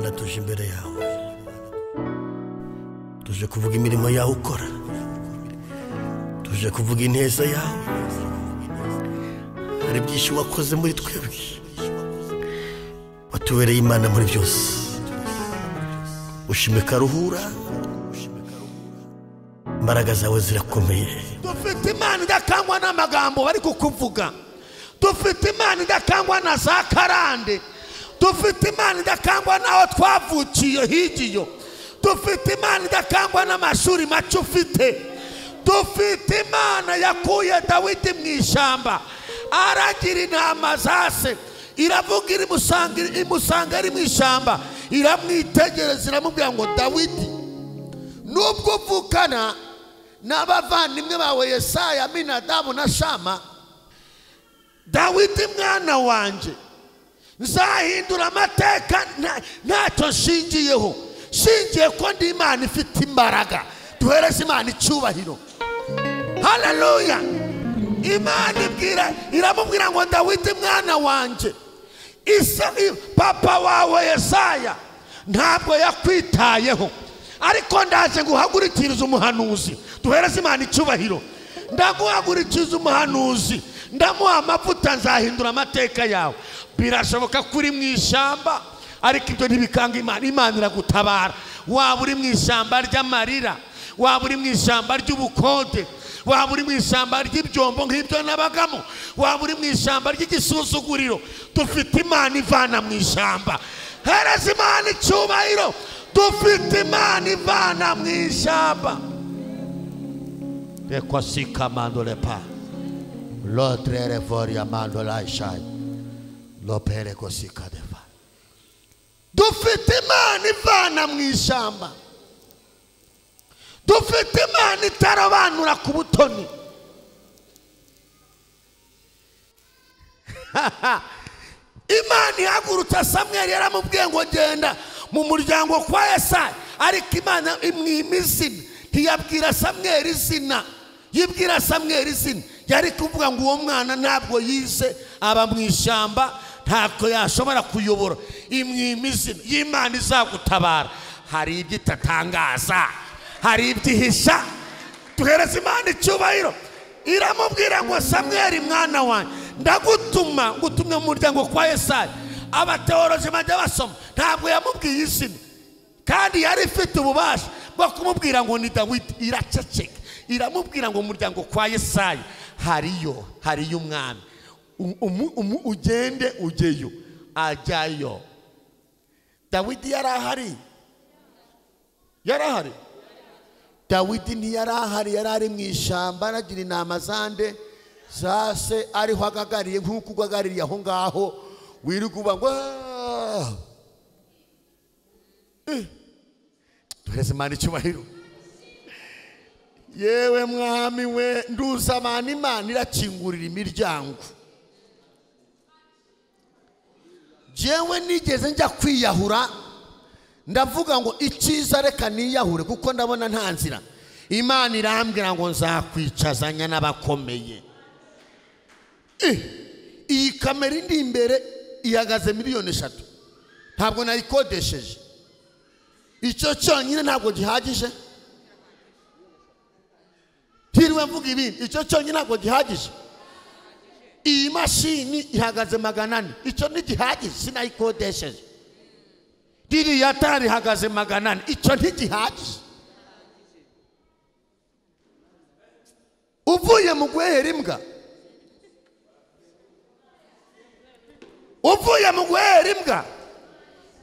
Mana tuje imbere yawe, tuje kuvuga imirimo yawe ukora, tuje kuvuga ineza yawe. Hari byinshi wakoze muri twebwe, watubereye Imana muri byose. Ushime karuhura, imbaraga zawe zirakomeye. Dufite Imana idakangwa n'amagambo bari kukuvuga, dufite Imana idakangwa na za karande, dufite Imana idakangwa n'aho twavukiye higiyo, dufite Imana idakangwa n'amashuri make ufite, dufite Imana yakuye Dawidi mu ishyamba aragira intama za se, iravuga imusanga ari mu ishyamba, iramwitegereza iramubwira ngo Dawidi, nubwo uvukana n'abavandimwe bawe Yesaya, Aminadabu na Shama, Dawidi mwana wanjye, nzahindura amateka ntacyo nshingiyeho, nshingiye ko ndi Imana ifite imbaraga. Duhereze Imana icyubahiro. Haleluya. Imana iramubwira ngo Dawidi mwana wanjye, papa wawe Yesaya ntabwo yakwitayeho, ariko ndaje nguhagurikiriza umuhanuzi. Duhereze Imana icyubahiro. Ndaguhagurikiriza umuhanuzi, ndamuha amavuta, nzahindura amateka yawe. Birashoboka ko uri mu ishyamba, ariko ibyo ntibikanga Imana. Imana iragutabara. Waba uri mu ishyamba ry'amarira, waba uri mu ishyamba ry'ubukode, waba uri mu ishyamba ry'ibyombo nk'ibyo nabagamo, waba uri mu ishyamba ry'igisuzuguriro, dufite Imana ivana mu ishyamba. Hereza Imana icyubahiro. Dufite Imana ivana mu ishyamba. Rekwasika mandolepa lotre revoria mandola ishai lopere kosika deva. Dufite Imana ivana mu ishyamba, dufite Imana itarabanura ku butoni. Imana ihagurutsa Samweli yaramubwiye ngo genda mu muryango kwa Yesaya, ariko Imana imwima izina. Ntiyabwira Samweli izina, yibwira Samweli izina. Yari kuvuga ngo uwo mwana ntabwo yize, aba mu ishyamba, ntabwo yashobora kuyobora. Imwima izina. Y'Imana izagutabara. Hari ibyo itatangaza, hari ibyihisha. Duhereze Imana icyubahiro. Iramubwira ngo Samweli mwana wanjye, ndagutuma ngutumye mu muryango kwa Yesaya. Abateoloji bajya basoma, ntabwo yamubwiye izina, kandi yari ifite ububasha bwo kumubwira ngo ni Dawidi. Iraceceka, iramubwira ngo umuryango kwa Yesaya hariyo umwami, ugende ujyeyo. Ajyayo. Dawidi yarahari, yarahari. Dawidi ntiyarahari, yari ari mu ishyamba aragira intama zande za se, ariho agagariye nk'uko ugagaririye aho ngaho, wirirwa uba ngo duhereze Imana icyubahiro. Yewe mwami we, nduza abantu Imana irakingurira imiryango. Jewe nigeze njya kwiyahura, ndavuga ngo icyiza reka niyahure kuko ndabona nta nzira. Imana irambwira ngo nzakwicazanya n'abakomeye. Iyi kamera indi imbere ihagaze 3 miliyoni, ntabwo nayikodesheje. Icyo cyonyine ntabwo gihagije. Ntiriwe mvuga ibindi, icyo cyonyine ntabwo gihagije. Iyi mashini ihagaze 400, icyo ntigihagije, sinayikodesheje. Ririya tara rihagaze 400, icyo ntigihagije. Uvuye mu guhera imbwa, uvuye mu guhera imbwa.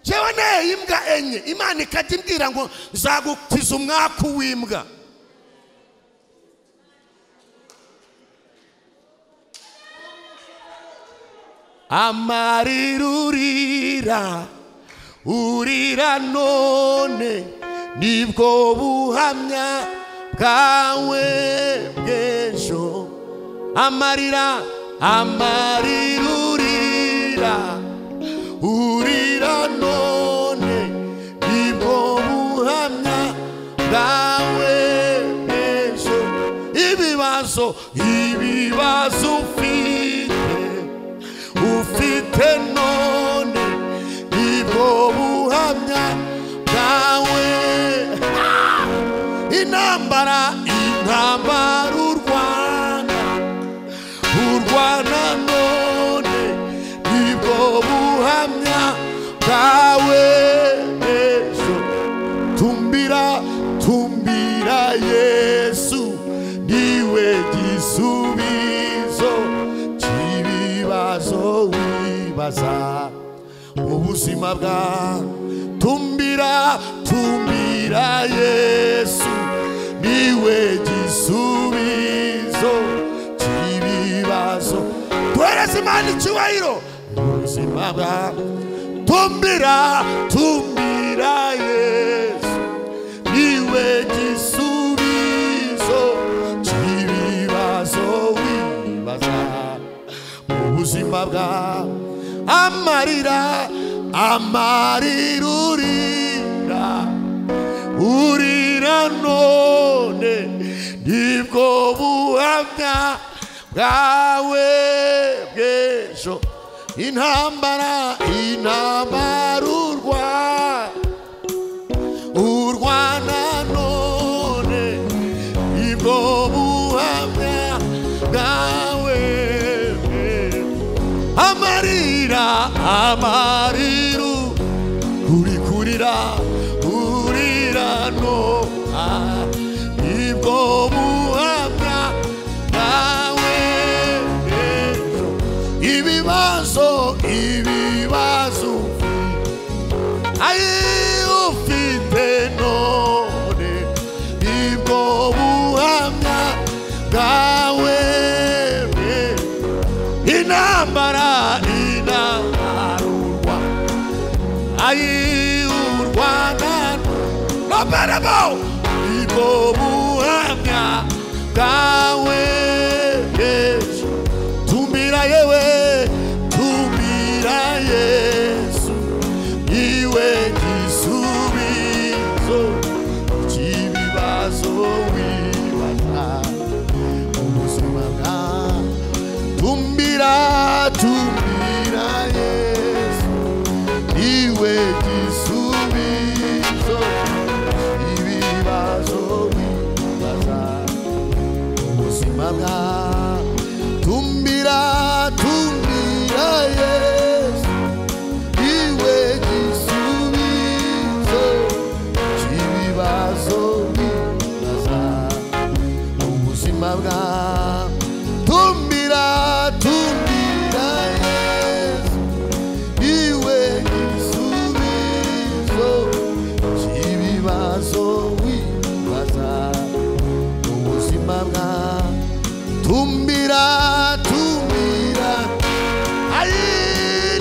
Jewe neye imbwa 4, Imana ikajya imbwira ngo nzagukiza umwaku w'imbwa. Amarira urira, urira none, nibwo buhamya bwawe bw'ejo. Amarira, amarira urira, urira none, nibwo buhamya bwawe bw'ejo. Ibibazo, ibibazo ufite, ufite none, nibwo buhamya Intambara intambara urwana urwana none nibwo buhamya bwawe ejo. Tumbira tumbira Yesu niwe gisubizo cy'ibibazo wibaza mu buzima bwa. Tumbira tumbira Yesu niwe gisubizo cy'ibibazo. Duhereze Imana icyubahiro mu buzima bwa. Tumbira tumbira Yesu niwe gisubizo cy'ibibazo wibaza mu buzima bwa. Amarira amarira urira urira none nibwo buhamya bwawe bw'ejo. Intambara intambara urwana none nibwo buhamya bwawe bw'ejo. Amarira amarira uri kurira urira no nibwo buhamya bwawe ejo. Ibibazo ibibazo ayi ufite none nibwo buhamya bwawe ejo. Intambara intambara ayi urwana no nibwo buhamya bwawe Yesu. Tumbira yewe tumbira Yesu niwe gisubizo cy'ibibazo wibaza mu buzima bwawe. Tumbira tumbira Yesu niwe gisubizo ibibazo wibaza mu buzima bwawe. Tumbira tumbira Yesu niwe gisubizo cy'ibibazo wibaza mu buzima bwawe. Tumbira tumbira Yesu niwe gisubizo cy'ibibazo wibaza mu buzima bwawe. Tumbira tumbira ayi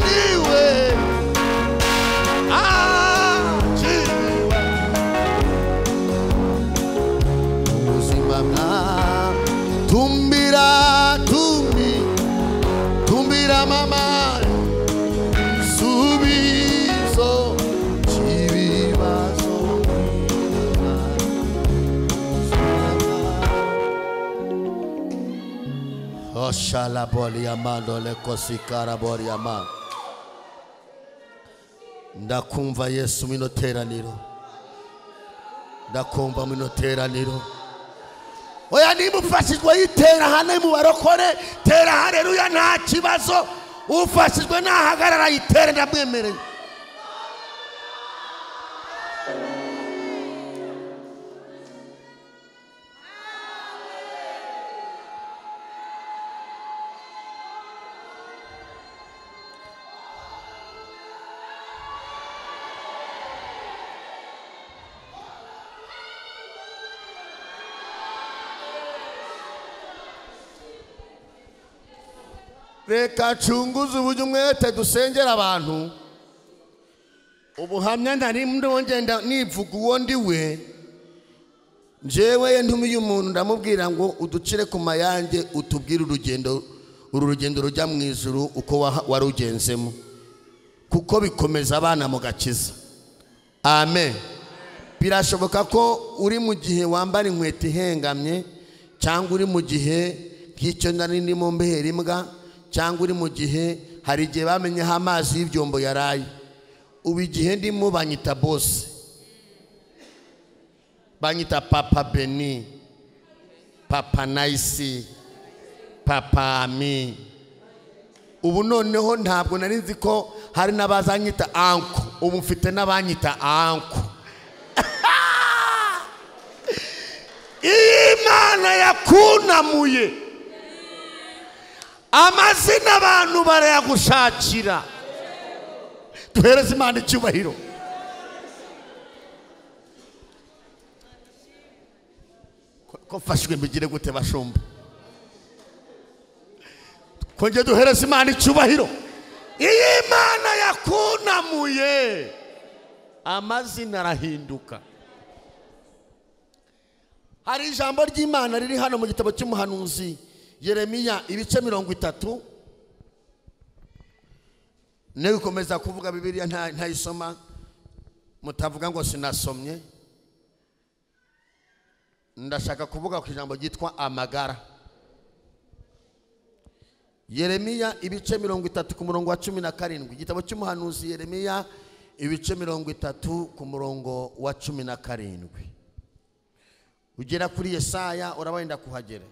niwe mu buzima bwawe. Tumbira tumbira mama subizo cy'ibibazo Oshalaboliamando. Ndakumva Yesu mwino teraniro, ndakumva mwino teraniro. Oya niba ufashijwe yitera hane mu barokore tera haleluya nta kibazo. Ufashijwe nahagarara yitere ndamwemereye. Reka cunguze uburyo umwete dusengera abantu. Ubuhamya ntari ndongenda nivuga uwo ndi we. Njyewe ntumiye umuntu ndamubwira ngo uducire ku mayange utubwire urugendo uru rugendo rujya mu ijuru uko warugenzemo, kuko bikomeza abana mu gakiza. Amen. Birashoboka ko uri mu gihe wambara inkweto ihengamye, cyangwa uri mu gihe nk'icyo nari ndimo mbehera imbwa, cyangwa uri mu gihe hari igihe bamenyeho amazi y'ibyombo yaraye. Ubu igihe ndimo banyita bose. Banyita Papa Beni, Papa Naisi, Papa Ami. Ubu noneho ntabwo nari nzi ko hari n'abazanyita anko, ubu mfite n'abanyita anko. Imana yakunamuye, amazina abantu barayagushakira. Duhereze Imana icyubahiro. Ko mfashwe mbigire gute bashumba? Konje duhereze Imana icyubahiro. Iyi Imana yakunamuye, amazina arahinduka. Hari ijambo ry'Imana riri hano mu gitabo cy'umuhanuzi Yeremiya ibice 30. Ne gukomeza kuvuga Bibiliya ntayisoma, mutavuga ngo sinasomye. Ndashaka kuvuga ku ijambo ryitwa amagara. Yeremiya ibice 30 ku murongo wa 17. Igitabo cy'umuhanuzi Yeremiya ibice 30 ku murongo wa 17. Ugera kuri Yesaya urabenda kuhagera.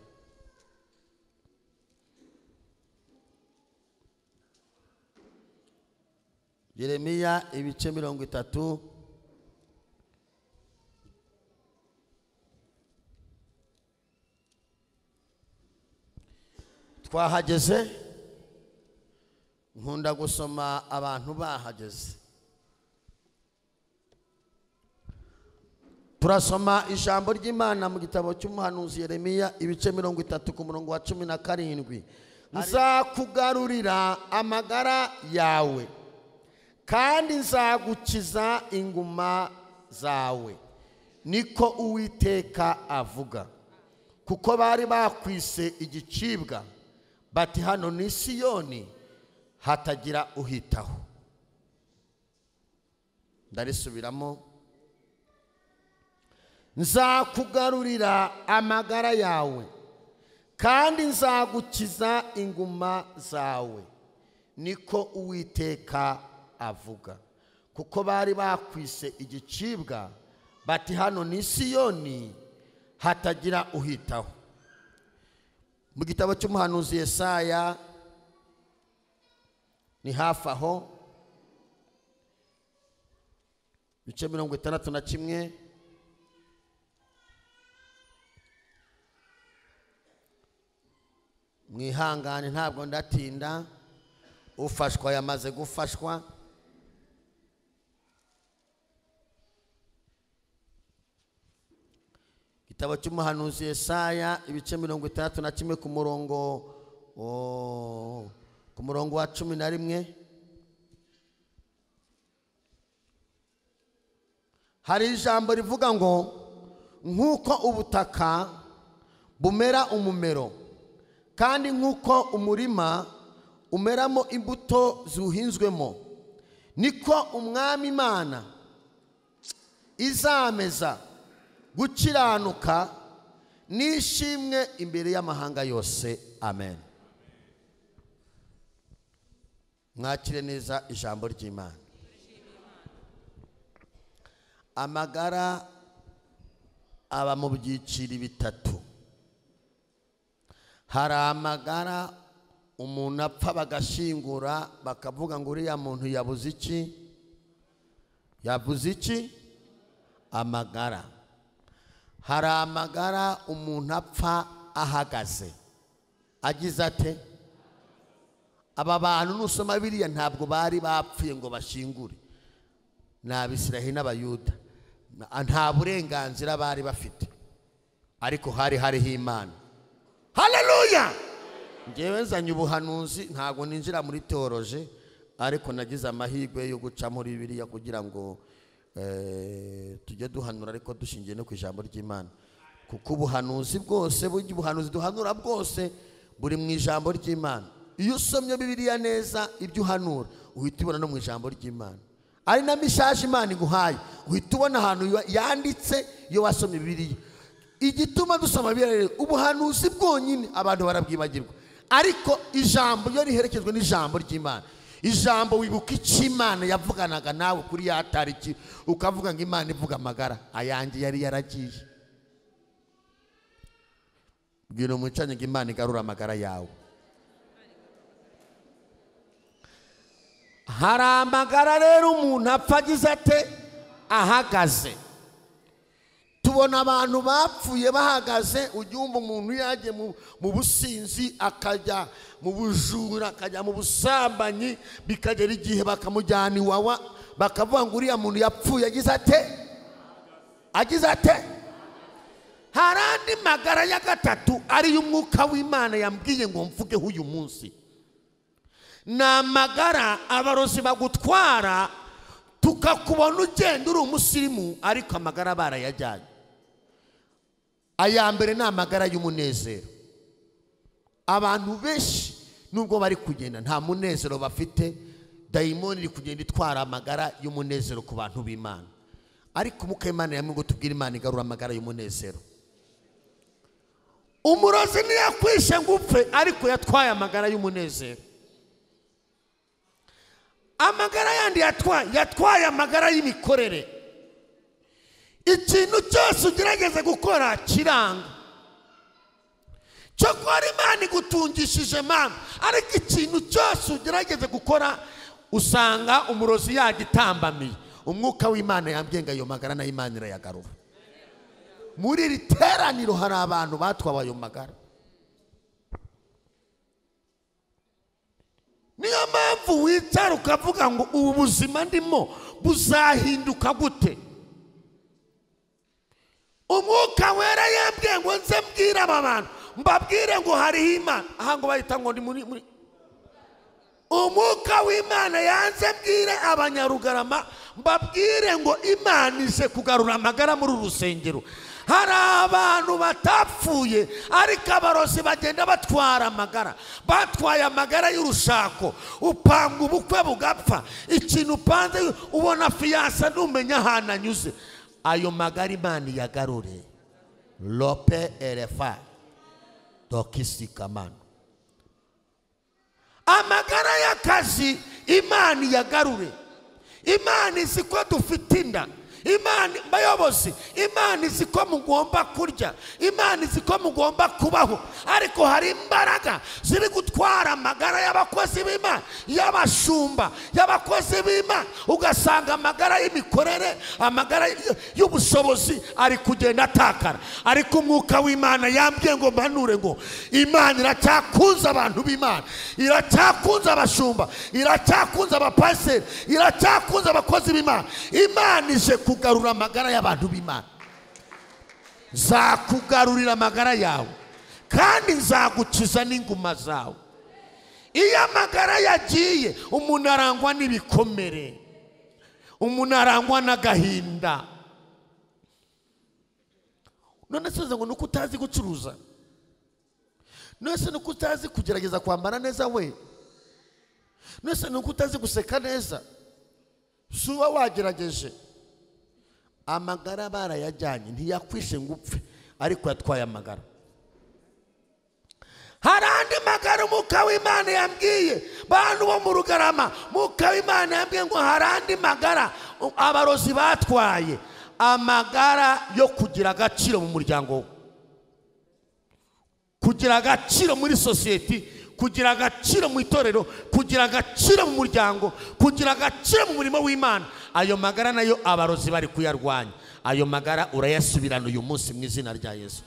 Yeremiya ibice 30. Twahageze. Nkunda gusoma abantu bahageze. Turasoma ijambo ry'Imana mu gitabo cy'umuhanuzi Yeremiya ibice 30 ku murongo wa 17. Nzakugarurira amagara yawe, kandi nzagukiza inguma zawe, niko Uwiteka avuga. Kuko bari bakwise igicibwa, bati hano ni Siyoni hatagira uhitaho. Ndarisubiramo. Nzakugarurira amagara yawe, kandi nzagukiza inguma zawe, niko Uwiteka avuga. Kuko bari bakwise igicibwa, bati hano ni Siyoni hatagira uhitaho. Mu gitabo cy'umuhanuzi Yesaya ni hafi aho, ibice 61. Mwihangane ntabwo ndatinda, ufashwa yamaze gufashwa. Igitabo cy'umuhanuzi Yesaya ibice 61 ku murongo wa 11. Hari ijambo rivuga ngo nkuko ubutaka bumera umumero, kandi nkuko umurima umeramo imbuto zuhinzwemo, niko Umwami Imana izameza gukiranuka n'ishimwe imbere y'amahanga yose. Amen. Mwakire neza ijambo ry'Imana. Amagara aba mu byiciro bitatu. Hari amagara umuntu apfa bagashingura bakavuga ngo uriya muntu yabuze iki? Yabuze iki? Amagara. Hari amagara umuntu apfa ahagaze, agize ate? Aba bantu nusoma biriya ntabwo bari bapfuye ngo bashingure, ni Abisirayeli n'Abayuda, nta burenganzira bari bafite, ariko hari hariho Imana. Haleluya! Ngewe nzanye ubuhanuzi, ntabwo ninjira muri teoloje, ariko nagize amahirwe yo guca muri Bibiliya kugira ngo tujye duhanura ariko dushingiye no ku ijambo ry'Imana. Kuko ubuhanuzi bwose, ubuhanuzi duhanura bwose buri mu ijambo ry'Imana. Iyo usomye Bibiliya neza ibyo uhanura uhita ubona no mu ijambo ry'Imana. Ari na mishaje Imana iguhaye uhita ubona ahantu yanditse iyo wasomye Bibiliya. Igituma dusoma Bibiliya, ubuhanuzi bwonyine abantu barabwibagirwa, ariko ijambo iyo riherekejwe n'ijambo ry'Imana, Ijambo wibuka icyo Imana yavuganaga nawe kuri ya tariki, ukavuga ngo Imana ivuga amagara ayanjye yari yaragiye. Bwira umucanyi ngo Imana igarura amagara yawe. Hari amagara rero umuntu apfa agize ate? Ahagaze. Tubona abantu bapfuye bahagaze. Ujyumva umuntu yaje mu businzi, akajya mu bujura, akajya mu busambanyi, bikagera igihe bakamujyana iwawa, bakavuga ngo uriya muntu yapfuye agize ate? Agize ate? Hari andi magara ya gatatu ari y'umwuka w'Imana yambwiye ngo mvugeho uyu munsi. Ni amagara abarozi bagutwara, tukakubona ugenda uri umusirimu, ariko amagara barayajyanye. Aya mbere ni amagara y'umunezero. Abantu benshi nubwo bari kugenda nta munezero bafite. Dayimoni iri kugenda itwara amagara y'umunezero ku bantu b'Imana. Ariko umwuka w'Imana yamwe ngo tubwire Imana igarura amagara y'umunezero. Umurozi ntiyakwishe ngo upfe, ariko yatwaye amagara y'umunezero. Amagara yandi yatwaye amagara y'imikorere. Ikintu cyose ugerageza gukora kiranga. Cyokora Imana igutungishije mama, ariko ikintu cyose ugerageza gukora usanga umurozi yagitambamiye. Umwuka w'Imana yambwiye ngo ayo magara nayo Imana irayagarura. Muri iri teraniro hari abantu batwaye ayo magara. Niyo mpamvu wicara ukavuga ngo ubu buzima ndimo buzahinduka gute? Umwuka wera yambwiye ngo nze mbwire aba bantu, mbabwire ngo hariho Imana. Aha ngo bahita ngo ni muri Umwuka w'Imana yanze mbwire abanyarugarama, mbabwire ngo Imana ije kugarura amagara muri urusengero. Hari abantu batapfuye, ariko abarozi bagenda batwara amagara. Batwaye amagara y'urushako. Upanga ubukwe bugapfa, ikintu upanze ubona fiyansa ntumenya ahantu anyuze. Ayo magara Imana iyagarure. Lope erefa dokisikamano. Amagara y'akazi Imana iyagarure. Imana izi ko dufite inda. Imana bayobozi, Imana izi ko mugomba kurya, Imana izi ko mugomba kubaho, ariko hari imbaraga ziri gutwara amagara y'abakozi b'Imana, y'abashumba, y'abakozi b'Imana. Ugasanga amagara y'imikorere, amagara y'ubushobozi ari kugenda atakara. Ariko umwuka w'Imana yambwiye ngo mpanure ngo Imana iracyakunze abantu b'Imana, iracyakunze abashumba, iracyakunze abapaseri, iracyakunze abakozi b'Imana. Imana ije kugarura amagara y'abantu b'Imana. Nzakugarurira amagara yawe, kandi nzagukiza n'inguma zawe. Iyo amagara yagiye, umuntu arangwa n'ibikomere, umuntu arangwa n'agahinda. None se ngo nuko utazi gucuruza? None se nuko utazi kugerageza kwambara neza we? None se nuko utazi guseka neza? Si uba wagerageje. Amagara barayajyanye, ntiyakwishe ngo upfe, ariko yatwaye amagara. Hari andi magara umwuka w'Imana yambwiye bantu bo mu Rugarama, umwuka w'Imana yambwiye ngo hari andi magara abarozi batwaye, amagara yo kugira agaciro mu muryango, kugira agaciro muri sosiyete, kugira agaciro mu itorero, kugira agaciro mu muryango, kugira agaciro mu murimo w'Imana. Ayo magara nayo abarozi bari kuyarwanya. Ayo magara urayasubirana uyu munsi mu izina rya Yesu.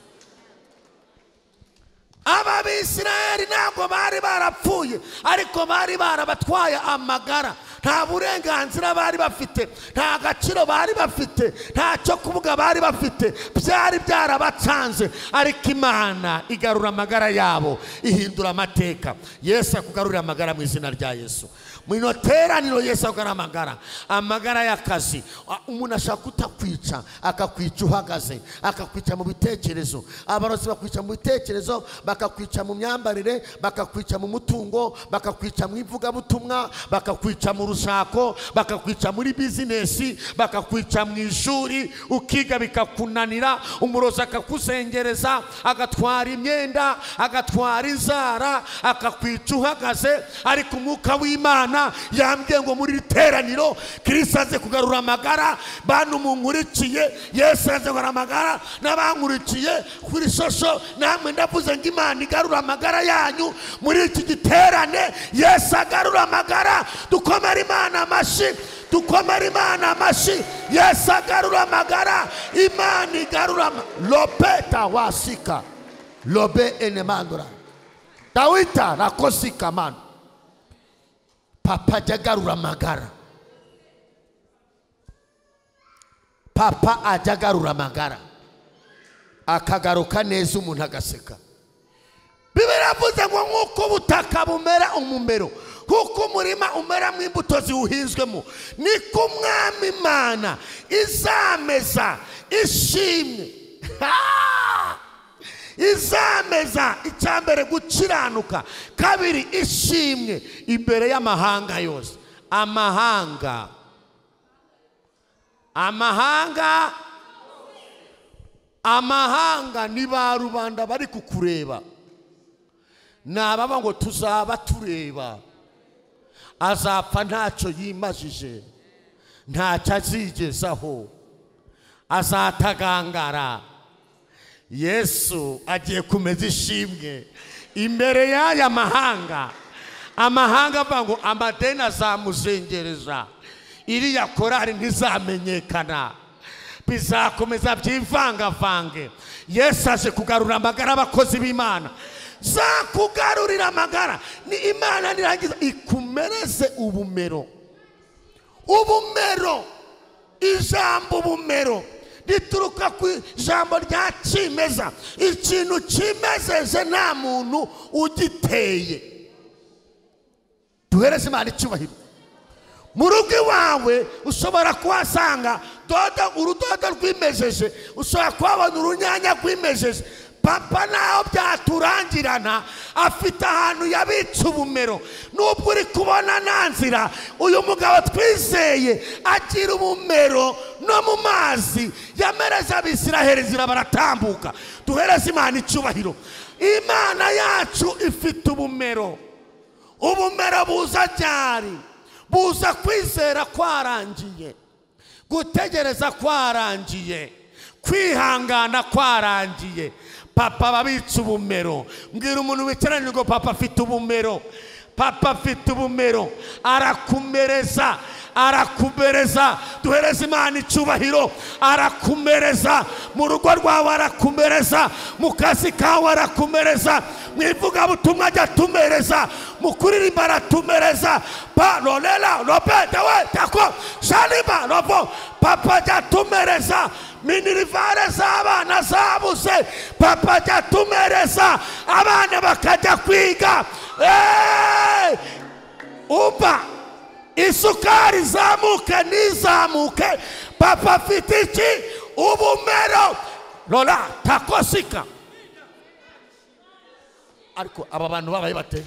Aba Bisirayeli ntabwo bari barapfuye, ariko bari barabatwaye amagara. Nta burenganzira bari bafite, nta gaciro bari bafite, nta cyo kuvuga bari bafite, byari byarabacanze. Ariko Imana igarura amagara yabo, ihindura amateka. Yesu akugarurira amagara mu izina rya Yesu. Mu ino teraniro Yesu akugarura amagara, amagara y'akazi. Umuntu ashaka kutakwica, akakwica uhagaze, akakwica mu bitekerezo. Abarozi bakwica mu bitekerezo, bakakwica mu myambarire, bakakwica mu mutungo, bakakwica mu ivugabutumwa, bakakwica mu rushako, bakakwica muri bizinesi, bakakwica mu ishuri, ukiga bikakunanira, umurozi akakuzengereza, agatwara imyenda, agatwara inzara, akakwica uhagaze. Ariko umwuka w'Imana yambwiye ngo muri iteraniro Kristo aze kugarura amagara. Bantu munkurikiye, Yesu aze kugarura amagara n'abankurikiye kuri shosho, namwe ndavuze ngo Imana igarura amagara yanyu muri iki giterane. Yesu agarura amagara. Dukomere Imana amashyi, dukomere Imana amashyi. Yesu agarura amagara, Imana igarura. Lopeta wasika lobe enemandura dawita rakosika man. Papa ajya agarura amagara, papa ajya agarura amagara, akagaruka neza umuntu agaseka. Bibiliya iravuze ngo nk'uko ubutaka bumera umumero, kuko umurima umeramo imbuto ziwuhinzwemo, niko Umwami Imana izameza ishimwe. Izameza icyambere gukiranuka, kabiri ishimwe imbere y'amahanga yose. Amahanga, amahanga, amahanga ni ba rubanda bari kukureba, nababa ngo tuzaba tureba. Azapfa ntacyo yimajije, ntacyo azigezaho, azatagangara. Yesu agiye kumeza ishimwe imbere y'aya mahanga. Amahanga avuga ngo amadeni azamuzengereza, iriya korari ntizamenyekana, bizakomeza byivangavange. Yesu aje kugarura amagara abakozi b'Imana. Zakugarurira amagara ni Imana nirangiza ikumereze ubumero. Ubumero, ijambo ubumero rituruka ku ijambo rya kimeza. Ikintu kimezeje nta muntu ugiteye. Duhereze Imana icyubahiro. Mu rugo iwawe ushobora kuhasanga dodo, urudodo rwimejeje, ushobora kuhabona urunyanya rwimejeje. Papa naho byaturangirana afite ahantu yabitse ubumero. Nubwo uri kubona nta nzira, uyu mugabo twizeye agira ubumero no mu mazi yamereza Abisiraheli inzira baratambuka. Duhereze Imana icyubahiro. Imana yacu ifite ubumero. Ubumero buza ryari? Buza kwizera kwarangiye, gutegereza kwarangiye, kwihangana kwarangiye. Papa babitse ubumero. Mbwira umuntu wicaranye ngo papa afite ubumero, papa afite ubumero. Arakumereza, arakumereza. Duhereze Imana icyubahiro. Arakumereza mu rugo rwawe, arakumereza mu kazi kawe, arakumereza mu ivugabutumwa ajya atumereza, mu kuririmba aratumereza. Pa rolela robeta we tako shalima robo. Papa ajya atumereza. Minirivare z'abana zabuze, papa ajya atumereza abana bakajya kwiga. Umva isukari izamuke n'izamuke, papa afite iki? Ubumero. Lola takosika. Ariko aba bantu babaye bate?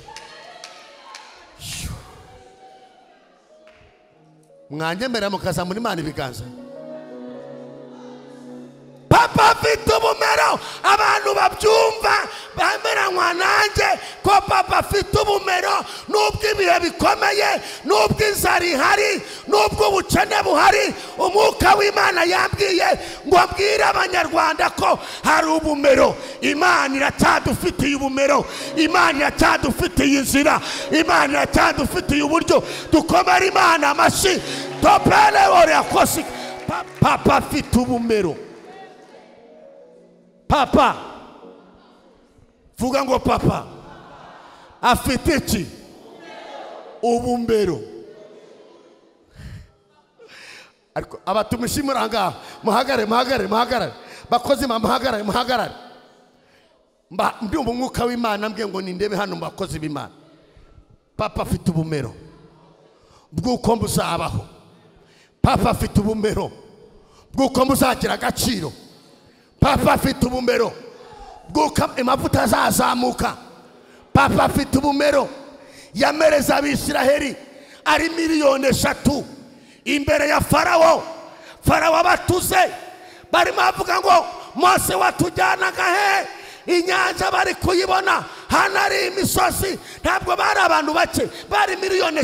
Mwanyemera mukazamura Imana ibiganza. Papa afite ubumero. Abantu babyumva bemeranywa nanjye ko papa afite ubumero. Nubwo ibihe bikomeye, nubwo inzara ihari, nubwo ubukene buhari, umwuka w'Imana yambwiye ngo abwire Abanyarwanda ko hari ubumero. Imana iracyadufitiye ubumero, Imana iracyadufitiye inzira, Imana iracyadufitiye uburyo. Dukomere Imana amashyi. Topele ore akosi. Papa afite ubumero. Papa, vuga ngo papa afite iki? Ubumero. Ariko abatumishi muranga muhagare, muhagare, muhagare. Bakozi muhagare, muhagare. Mba ndumva umwuka w'Imana mbwiye ngo nindebe hano bakozi b'Imana. Papa afite ubumero bw'uko muzabaho. Papa afite ubumero bw'uko muzagira agaciro. Papa afite ubumero bw'uko amavuta azazamuka. Papa afite ubumero yamereza Abisiraheli ari 3 miliyoni imbere ya Farawo. Farawo abatuze barimo bavuga ngo Mose watujyanaga he? Inyanja bari kuyibona, hano ari imisozi. Ntabwo bari abantu bake, bari 3 miliyoni.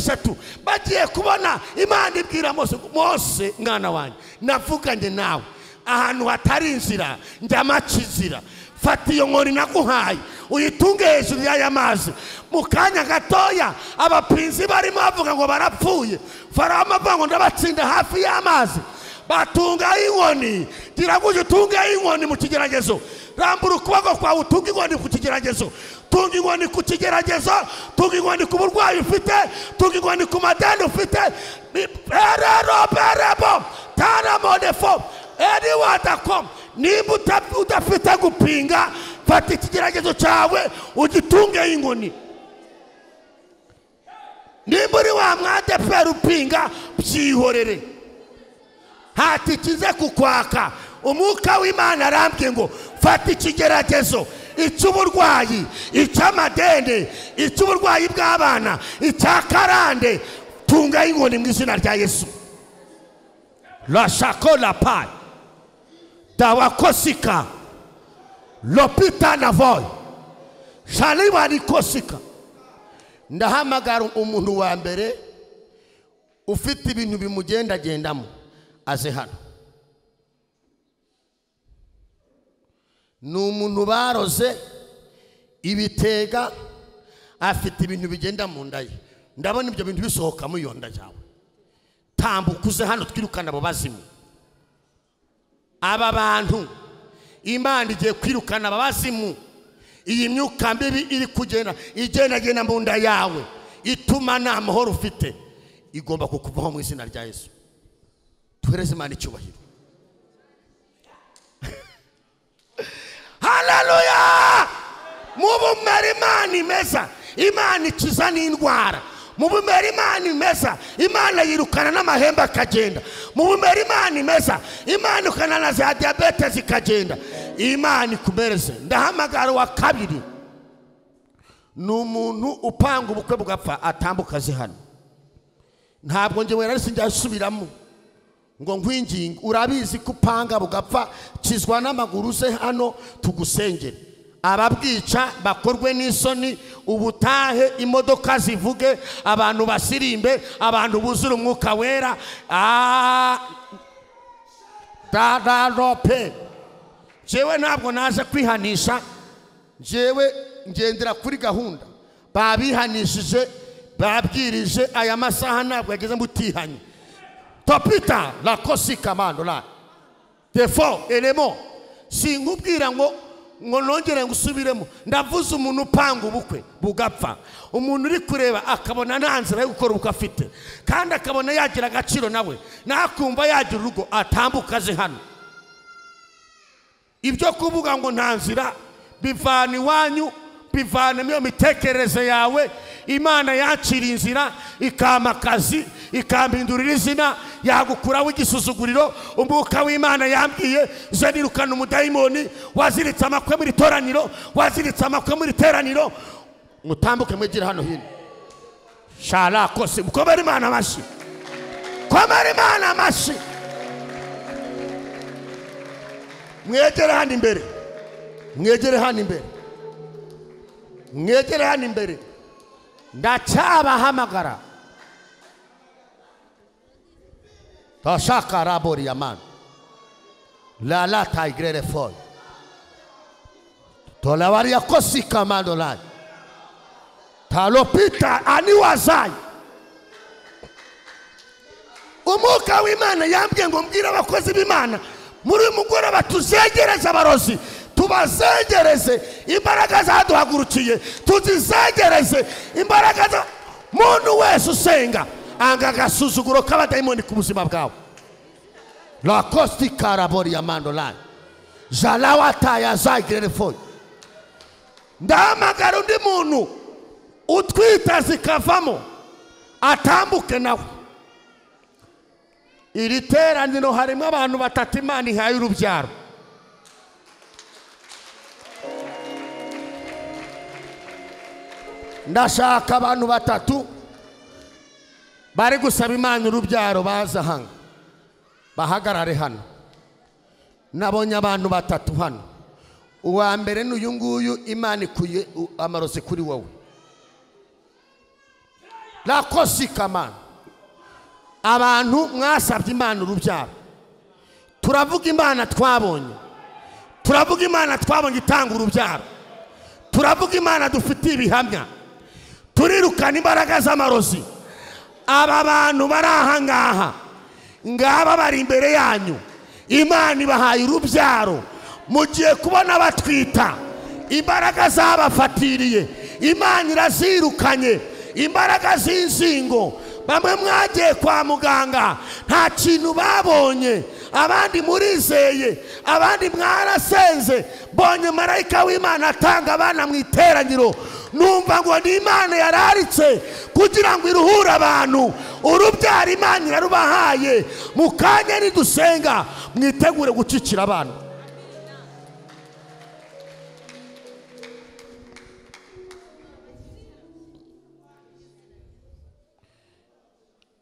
Bagiye kubona Imana ibwira Mose: "Mose mwana wanjye, navuganye nawe ahantu hatari inzira, njya maca inzira. Fata iyo nkoni naguhaye uyitunge hejuru y'aya mazi." Mu kanya gatoya abapinzi barimo bavuga ngo barapfuye, Farawo avuga ngo ndabatsinda hafi y'amazi, batunga inkoni. Gira ngo utunge inkoni mu kigeragezo, rambura ukuboko kwawe utunge inkoni ku kigeragezo, tunga inkoni ku kigeragezo, tunga inkoni ku burwayi ufite, tunga inkoni ku madeni ufite. Perero perebo taramodefo eriwadako. Nimba udafite gupinga, fata ikigeragezo cyawe ugitunge inkoni. Nimba uri wa mwadeperi upinga, byihorere, hatikize kukwaka. Umwuka w'Imana arambwiye ngo fata ikigeragezo, icy'uburwayi, icy'amadende, icy'uburwayi bw'abana, icya karande, tunga inkoni mu izina rya Yesu. Rashako la pai dawakosika lopita navoy shaliwarikosika. Ndahamagara umuntu wa mbere ufite ibintu bimugendagendamo aze hano. Ni umuntu baroze ibitega, afite ibintu bigenda mu nda ye. Ndabona ibyo bintu bisohoka muri iyo nda yawe. Tambuka uze hano twirukana abo bazimu. Aba bantu Imana igiye kwirukana aba bazimu. Iyi myuka mibi iri kugenda igendagenda mu nda yawe ituma nta mahoro ufite, igomba kukuvaho mu izina rya Yesu. Tuhereze Imana icyubahiro. Haleluya! Mu bumera Imana imeza, Imana ikiza n'indwara. Mu bumera Imana imeza, Imana yirukana n'amahembe akagenda. Mu bumera Imana imeza, Imana ikana na za diyabete zikagenda. Imana ikumereze. Ndahamagara wa kabiri, ni umuntu upanga ubukwe bugapfa, atambuka aze hano. Ntabwo njye wera sinjya ngo nkwinginge, urabizi ko upanga bugapfa, kizwa n'amaguru uze hano tugusengere. Ababwica bakorwe n'isoni, ubutahe imodoka zivuge, abantu basirimbe, abantu buzure umwuka wera. Dadarope. Jewe ntabwo naje kwihanisha, jewe ngendera kuri gahunda. Babihanishije, babwirije, aya masaha ntabwo yageze mutihanye. Topita la kosika mando la defo elemo. Sinkubwira ngo nongere ngusubiremo. Ndavuze umuntu upanga ubukwe bugapfa, umuntu uri kureba akabona nta nzira yo gukora ubukwe afite, kandi akabona yagira agaciro nawe nakumva yagira urugo, atambuka aze hano. Ibyo kuvuga ngo nta nzira bivana iwanyu, bivana iyo mitekerereze yawe. Imana yakira inzira, ikampa akazi, ikampindurira izina, yagukuraho igisuzuguriro. Umwuka w'Imana yambwiye ze nirukana umudayimoni waziritse amakwe muri toraniro, waziritse amakwe muri teraniro. Mutambuke mwegere hano hino. Sharakose, mukomere Imana amashyi, komere Imana amashyi. Mwegere hano imbere, mwegere hano imbere, mwegere hano imbere. Ndacyabahamagara. Tashaka rabori yaman la la tigrere foy tolawaria kosika mandolai talopita aniwazai. Umwuka w'Imana yambwiye ngo mbwire abakozi b'Imana muri uyu mugoroba tuzegereze abarozi, tubazengereze imbaraga zaduhagurukiye, tuzizengereze imbaraga za muntu wese usenga anga agasuzuguro k'abadayimoni ku buzima bwawe. La kosti karabori ya mandolai jalawata ya zaigrefo. Ndahamagara undi muntu utwita zikavamo, atambuke nawe. Iri teraniro harimo abantu batatu Imana ihaye urubyaro. Ndashaka abantu batatu Bari gusaba Imana urubyaro baza hano. Bahagarare hano. Nabonye abantu batatu hano. Uwa mbere n'uyu nguyu, Imana ikuye amarozi kuri wowe. Lakosi kamana. Abantu mwasabye Imana urubyaro, turavuga Imana twabonye, turavuga Imana twabonye itanga urubyaro, turavuga Imana dufitiye ibihamya, turirukana imbaraga z'amarozi. Aba bantu bari aha ngaha, ngaba bari imbere yanyu, Imana ibahaye urubyaro. Mugiye kubona batwita, imbaraga zabafatiriye Imana irazirukanye, imbaraga z'inzingo. Bamwe mwagiye kwa muganga nta kintu babonye, abandi murizeye, abandi mwarasenze. Mbonye marayika w'Imana atanga abana mu iteraniro, numva ngo ni Imana yararitse kugira ngo iruhure abantu. Urubyaro Imana irarubahaye. Mu kanya nidusenga mwitegure gucikira abana.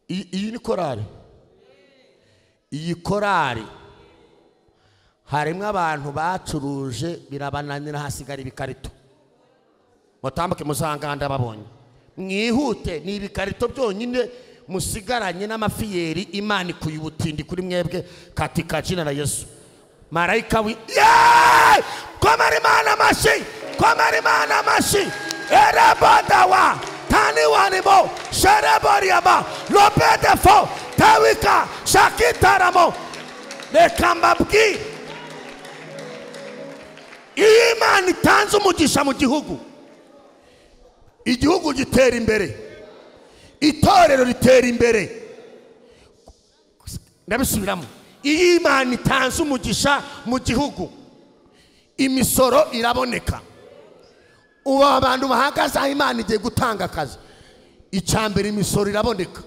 Iyi ni korari. Iyi korari harimo abantu bacuruje birabananira, hasigara ibikarito. Mutambuke muzanganda babonye, mwihute, ni ibikarito byonyine musigaranye n'amafiyeri. Imana ikuye ubutindi kuri mwebwe katika jina la Yesu. Marayika wi yeee! Komera Imana amashyi, komera Imana amashyi. Erebodawa taniwanimo shereboriama lopedefo tawika shakitaramo. Reka mbabwire, iyo Imana itanze umugisha mu gihugu, igihugu gitera imbere, itorero ritera imbere. Ndabisubiramo, iyo Imana itanze umugisha mu gihugu, imisoro iraboneka. Ubu abantu bahagaze aho Imana igiye gutanga akazi, icya mbere imisoro iraboneka,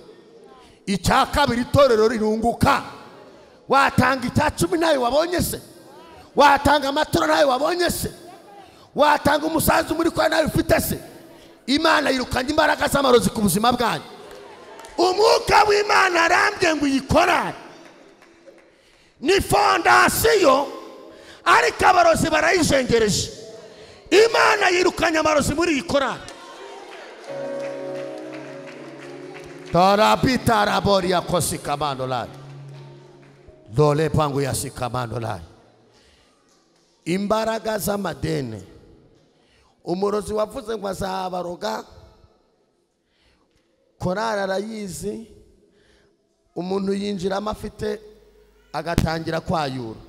icya kabiri itorero rirunguka. Watanga icya cumi nawe wabonye se? Watanga amaturo nawe wabonye se? Watanga umusanzu muri kwa nawe ufite se? Imana yirukanye imbaraga z'amarozi ku buzima bwanyu. Umwuka w'Imana arambye ngo iyi korari ni fondasiyo, ariko abarozi barayijengereje. Imana yirukanye amarozi muri iyi korari. Tarabitaraboria kosikamandolai dole pangu ya sikamandolai. Imbaraga z'amadeni, umurozi wavuze ngo azabaroga, korari arayizi. Umuntu yinjiramo afite agatangira kwayura,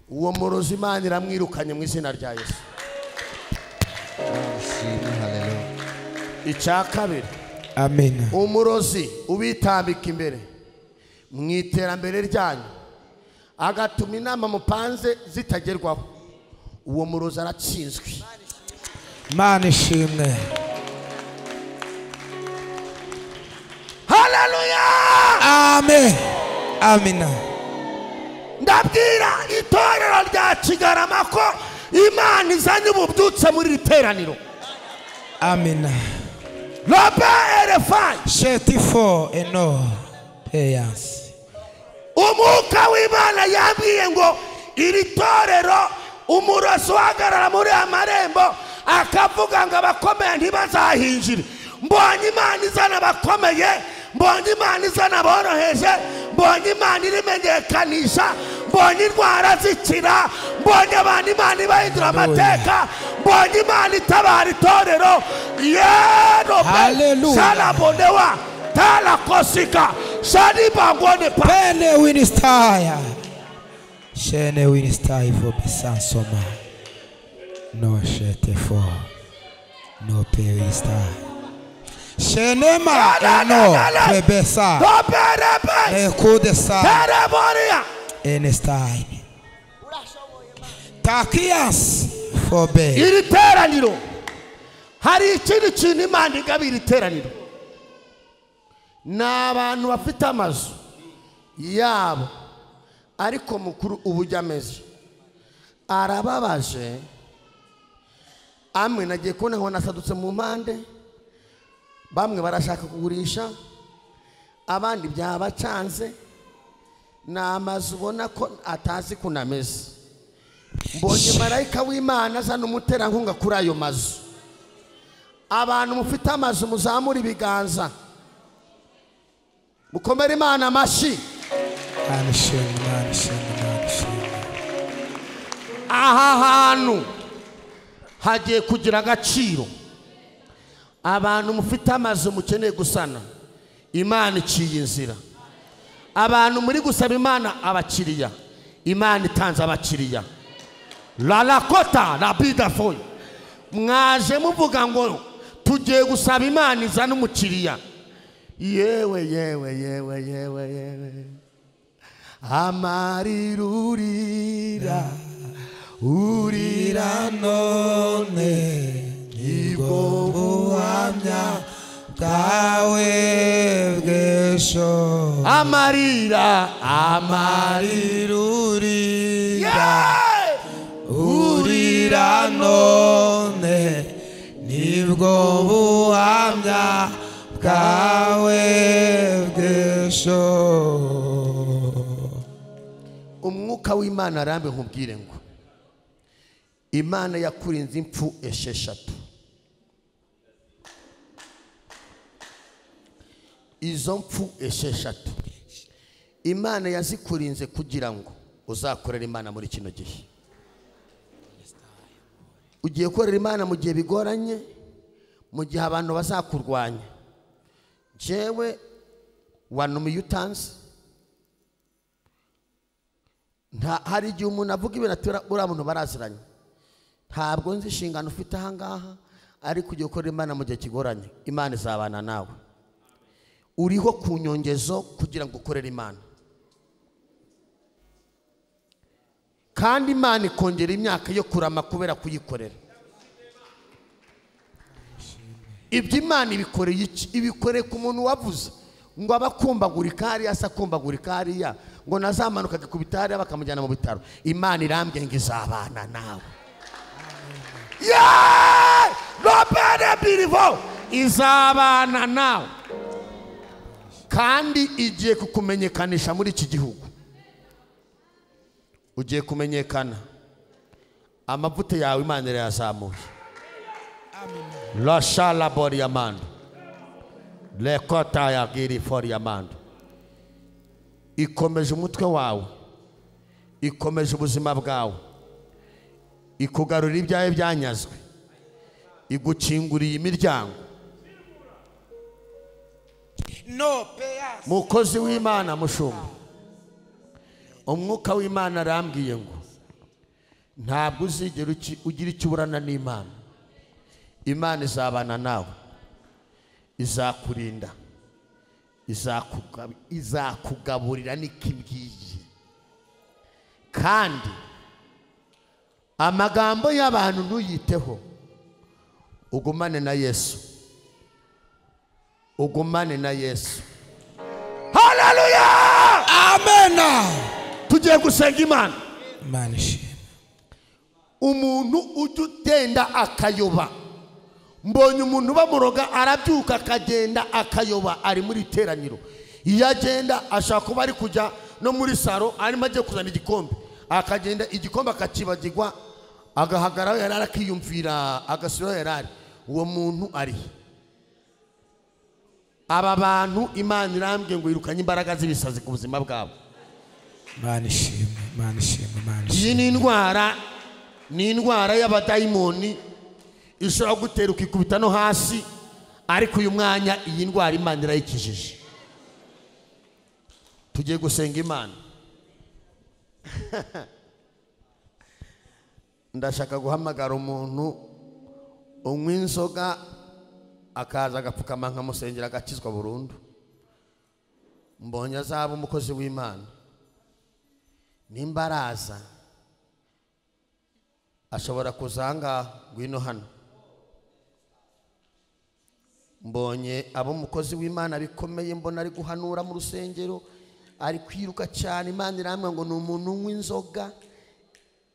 uwo murozi Imana iramwirukanye mu izina rya Yesu. Icya kabiri, amen. Umurozi ubitambika imbere mu iterambere ryanyu, agatuma inama mupanze zitagerwaho, uwo murozi aratsinzwe. Imana ishimwe. Haleluya, amen, amina. Ndabwira itorero rya Kigarama ko Imana izanye ububyutse muri iri teraniro. Amina. Lobe erefai shetifo eno peyas. Umwuka w'Imana yambwiye ngo iri torero umurozi uhagarara muri amarembo akavuga ngo abakomeye ntibazahinjire. Mbonye Imana izana abakomeye, mbonye Imana izana aboroheje, mbonye Imana irimenyekanisha, mbonye indwara zikira, mbonye abantu Imana ibahindura amateka, mbonye Imana itabara itorero. Haleluya. Salabonewa talakosika shanibangone pa pene winistaya shene winistai fo bisansoma no shete fo no peristai shenema eno bebesa ekudesa enestai takias fobe. Iri teraniro hari ikindi kintu Imana igabira iteraniro, ni abantu bafite amazu yabo, ariko mukuru uburyo ameze arababaje. Amwe nagiye kubona ngo nasadutse mu mpande, bamwe barashaka kugurisha, Abandi byabacanze, ni amazu ubona ko atazi kunameze. Mbonye marayika w'Imana azana umuterankunga kuri ayo mazu. Abantu mufite amazu muzamura ibiganza, mukomere Imana amashyi. Aha hantu hagiye kugira agaciro. Abantu mufite amazu mukeneye gusana, Imana iciye inzira. Abantu muri gusaba Imana abakiriya, Imana itanze abakiriya. Lalakota rabida foyi, mwaje muvuga ngo tugiye gusaba Imana izana umukiriya. Yewe yewe yewe yewe yewe, amarira urira urira none nibwo buhamya bwawe bw'ejo. Amarira amarira urira urira none nibwo buhamya bwawe bw'ejo. Umwuka w'Imana arambe nkubwire ngo Imana yakurinze impfu 6. Izo mpfu 6 Imana yazikurinze kugira ngo uzakorera Imana muri kino gihe. Ugiye gukorera Imana mu gihe bigoranye, mu gihe abantu bazakurwanya. Jewe wanumiye utanze. Nta hari igihe umuntu avuga ibintu ati uriya muntu baraziranye. Ntabwo nzi inshingano ufite aha ngaha, ariko ugiye gukorera Imana mu gihe kigoranye, Imana izabana nawe. Uriho ku nyongezo kugira ngo ukorere Imana. Kandi Imana ikongera imyaka yo kurama kubera kuyikorera. Ibyo Imana ibikoreye iki? Ibikoreye ku muntu wavuze ngo abakumbagurika hariya asa kumbagurika hariya, ngo nazamanuka agakubita hariya bakamujyana mu bitaro. Imana irambye ngo izabana nawe. Yeah! Robert Birivo izabana nawe. Kandi igiye kukumenyekanisha muri iki gihugu. Ugiye kumenyekana. Amavuta yawe Imana irayazamuye. La shala boriamando. Lekota ya giri foriamando. Ikomeje umutwe wawe. Ikomeje ubuzima bwawe. Ikugarura ibyawe byanyazwe. Igukinguriye imiryango. Mukozi w'Imana mushumba, umwuka w'Imana arambwiye ngo ntabwo uzigera ugira icyo uburana n'Imana. Imana izabana nawe, izakurinda, izakugaburira n'ikibwiye. Kandi amagambo y'abantu ntuyiteho, ugumane na Yesu. Ugumane na Yesu. Haleluya! Amen. Tugiye gusenga Imana. Imana ishimwe. Umuntu ujya utenda akayoba. Mbonye umuntu bamuroga arabyuka akagenda akayoba, ari muri iteraniro. Iyo agenda ashaka kuba ari kujya no muri saro, arimo agiye kuzana igikombe, akagenda igikombe akakibagirwa, agahagaraho yari akiyumvira, agasubiraho yari ari. Uwo muntu ari aba bantu Imana irambwiye ngo yirukanye imbaraga z'ibisazi ku buzima bwabo. Imana ishimwe, Imana ishimwe, Imana ishimwe. Iyi ni indwara y'abadayimoni ishobora gutera ukikubita no hasi, ariko uyu mwanya iyi ndwara Imana irayikijije. Tugiye gusenga Imana. Ndashaka guhamagara umuntu unywa inzoga akaza agapfukama nkamusengera agakizwa burundu. Mbonye azaba umukozi w'Imana. Nimba araza ashobora kuzanga ngwino hano. Mbonye abo umukozi w'Imana bikomeye, mbona ari guhanura mu rusengero, ari kwiruka cyane. Imana irambwira ngo ni umuntu unywa inzoga,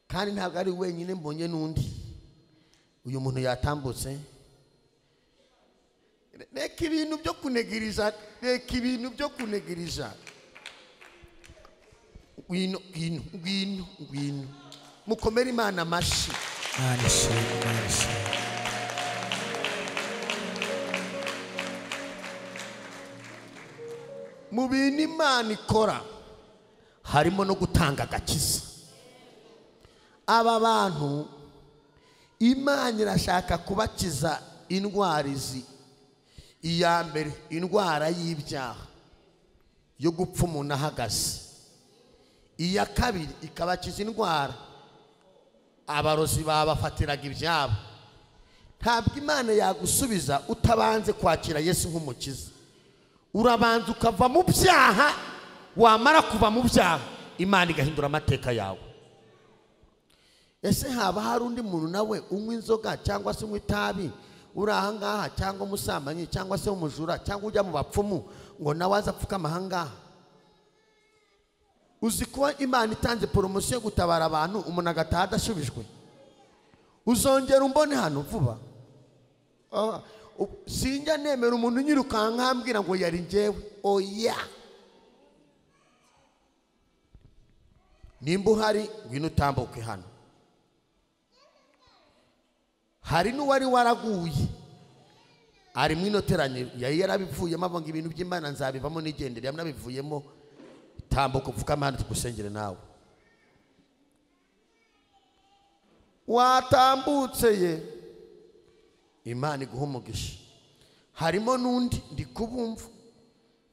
kandi ntabwo ari wenyine, mbonye n'undi. Uyu muntu yatambutse. Reka ibintu byo kunegiriza, reka ibintu byo kunegiriza. Ngwino, ngwino, ngwino, ngwino. Mukomere Imana amashyi. Imana ishimwe, Imana ishimwe. Mu bintu Imana ikora harimo no gutanga agakiza. Aba bantu Imana irashaka kubakiza indwara izi. Iya mbere, indwara y'ibyaha yo gupfa umuntu ahagaze. Iya kabiri ikabakiza indwara abarozi babafatiraga ibyabo. Ntabwo Imana yagusubiza utabanze kwakira Yesu nk'umukiza. Urabanza ukava mu byaha, wamara kuva mu byaha Imana igahindura amateka yawe. Ese haba hari undi muntu nawe unywa inzoga cyangwa se unywa itabi uri aha ngaha, cyangwa umusambanyi, cyangwa se umujura, cyangwa ujya mu bapfumu ngo nawe aze apfukame aha ngaha? Uzi kuba Imana itanze poromosiyo yo gutabara abantu, umuntu agataha adasubijwe? Uzongera umbone hano vuba. Sinjya nemera umuntu unyirukanka ambwira ngo yari njyewe. Oya, nimba uhari ngwino utambuke hano. Hari n'uwari waraguye ari mu inoteraniro, yari yarabivuyemo avuga ngo ibintu by'Imana nzabivamo nigendere, yanabivuyemo. Tambuka upfukame hano tugusengere nawe. Watambutse ye, Imana iguha umugisha. Harimo n'undi ndi kubumva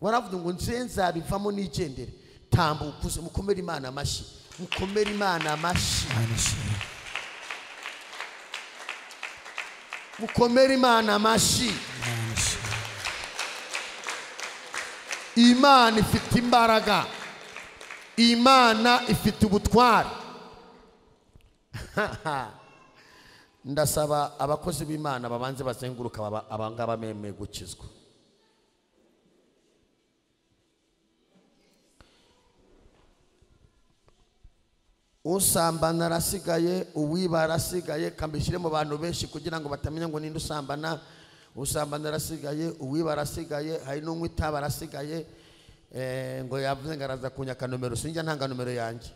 waravuga ngo nze nzabivamo nigendere. Tambuka uze, mukomere Imana amashyi, mukomere Imana amashyi, mukomere Imana amashyi. Imana ifite imbaraga, Imana ifite ubutware. Ndasaba abakozi b'Imana babanze bazenguruka abangaba bemeye gukizwa. Usambana arasigaye, uwiba arasigaye. Kambishyire mu bantu benshi kugira ngo batamenya ngo ninde usambana. Usambana arasigaye, uwiba arasigaye, hari n'unywa itabi arasigaye. Ngo yavuze ngo araza kunyaka nomero, sinjya ntanga nomero yanjye.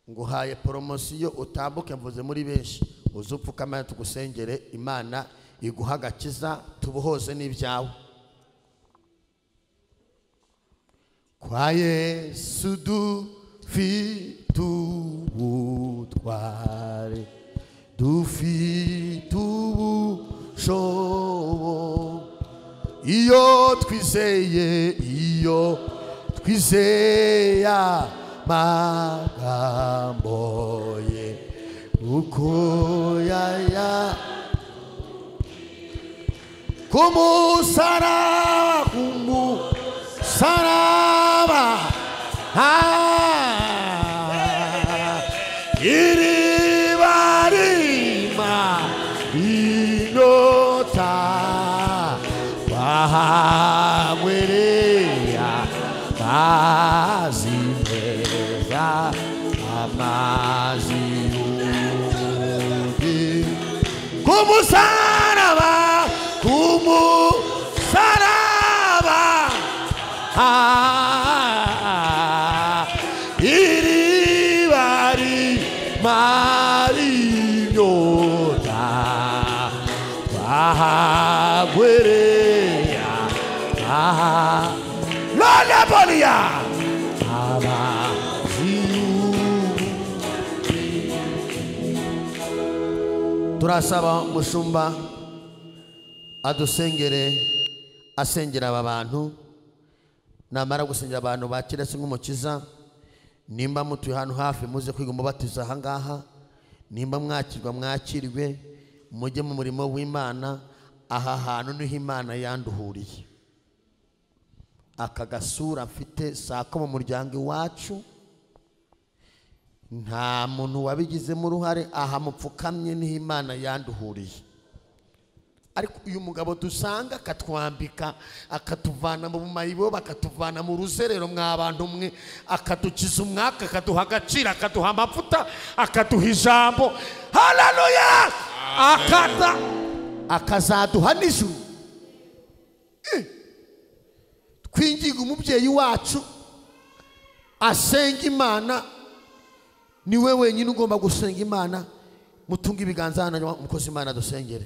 Nguhaye poromosiyo utambuke, mvuze muri benshi, uzupfukame tugusengere, Imana iguha agakiza, tubuhoze n'ibyawe. Kwa Yesu dufite ubutware, dufite ubushobozi. Iyo twizeye, iyo twizeye amagambo ye, uko yaya kumusaraba, kumusaraba, iriba rima inota bahagwereya amazi meza, amazi y'ubugi. Kumusaraba, kumusaraba, iriba rima inyota bahagwereya none bolia amazi y'ubugi. Turasaba mushumba adusengere, asengera aba bantu. Namara gusengera abantu bakire se nk'umukiza. Nimba mutuye hano hafi muze kwiga umubatizo aha ngaha. Nimba mwakirwa mwakirwe, mujye mu murimo w'Imana. Aha hantu niho Imana yanduhuriye. Aka gasura mfite sako mu muryango iwacu, nta muntu wabigizemo uruhare. Aha mupfukamye niho Imana yanduhuriye. Ariko uyu mugabo dusanga akatwambika, akatuvana mu mayibo, akatuvana mu ruzerero mwa bantu mwe, akadukiza umwaka, akaduha agaciro, akaduha amavuta, akaduha ijambo. Haleluya! Akata akazaduha n'ijuru. Twinginga umubyeyi wacu asenga Imana, niwe wenyine ugomba gusenga Imana. Mutunga ibiganza hano umukozi Imana dusengere,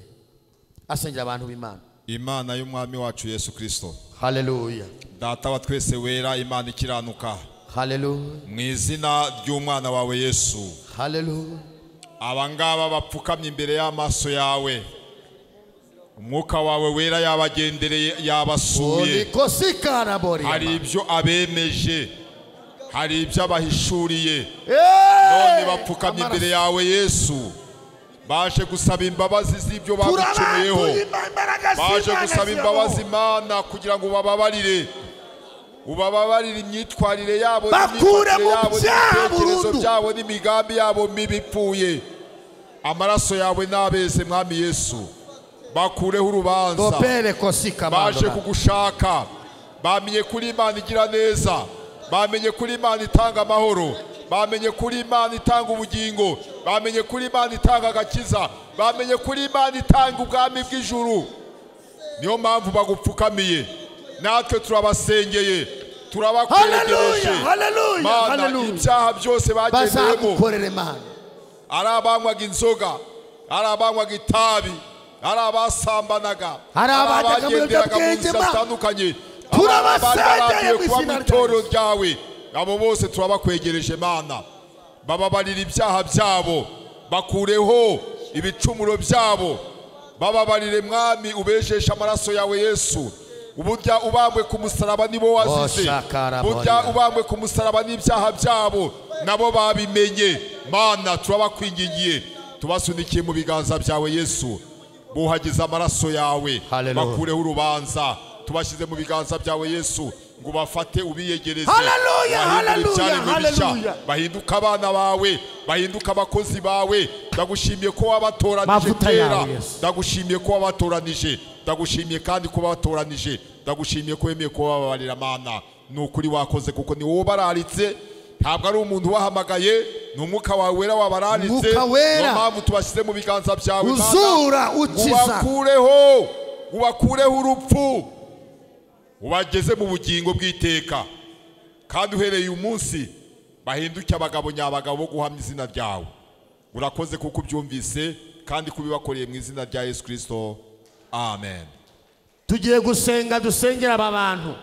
asengera abantu b'Imana. Imana y'umwami wacu Yesu Kristo, haleluya. Data wa twese wera, Imana ikiranuka, haleluya. Mu izina ry'umwana wawe Yesu, haleluya. Abangaba bapfukamye imbere y'amaso yawe, umwuka wawe wera yabagendereye, yabasuye, hari ibyo abemeje, hari ibyo abahishuriye. None bapfukamye imbere yawe Yesu, baje gusaba imbabazi z'ibyo bagucumuyeho, baje gusaba imbabazi Imana kugira ngo ubababarire, ubababarire imyitwarire yabo, n'ibitekerezo byabo, n'imigambi yabo mibi ipfuye. Amaraso yawe n'abeze Mwami Yesu, bakureho urubanza. Baje kugushaka, bamenye kuri Imana igira neza, bamenye kuri Imana itanga amahoro, bamenye kuri Imana itanga ubugingo, bamenye kuri Imana itanga agakiza, bamenye kuri Imana itanga ubwami bw'ijuru. Niyo mpamvu bagupfukamiye, natwe turabasengeye, turabakwegereje. Mana, ibyaha byose bagendeyemo, ari abanywaga inzoga, ari abanywaga itabi, ari abasambanaga, ari abagenderaga mu nzira zitandukanye, turabasengeye kuba mu itorero ryawe, abo bose turabakwegereje Mana. Bababarira ibyaha byabo, bakureho ibicumuro byabo, bababarire Mwami, ubejeshe amaraso yawe Yesu. Uburya ubambwe ku musaraba nibo wazize, burya ubambwe ku musaraba n'ibyaha byabo nabo babimenye. Mana, turabakwingingiye, tubasunikiye mu biganza byawe Yesu, buhagize amaraso yawe, bakureho urubanza. Tubashyize mu biganza byawe Yesu, ngo bafate ubiyegereze, haleluya, bahinduka abana bawe, bahinduka abakozi bawe. Ndagushimiye ko wabatoranije kera, ndagushimiye ko wabatoranije, ndagushimiye kandi ko wabatoranije, ndagushimiye ko wemeye ko wababarira. Mana, ni ukuri wakoze, kuko ni wowe bararitse, ntabwo ari umuntu wahamagaye, ni umwuka wawe wera wabararitse. Niyo mpamvu tubashyize mu biganza byawe Mana, uzura ukiza, ubakureho urupfu, ubageze mu bugingo bw'iteka. Kandi uhereye uyu munsi bahinduke abagabo nyabagabo bo guhamya izina ryawe. Urakoze kuko ubyumvise kandi kubibakoreye mu izina rya Yesu Kristo, amen. Tugiye gusenga, dusengera aba bantu.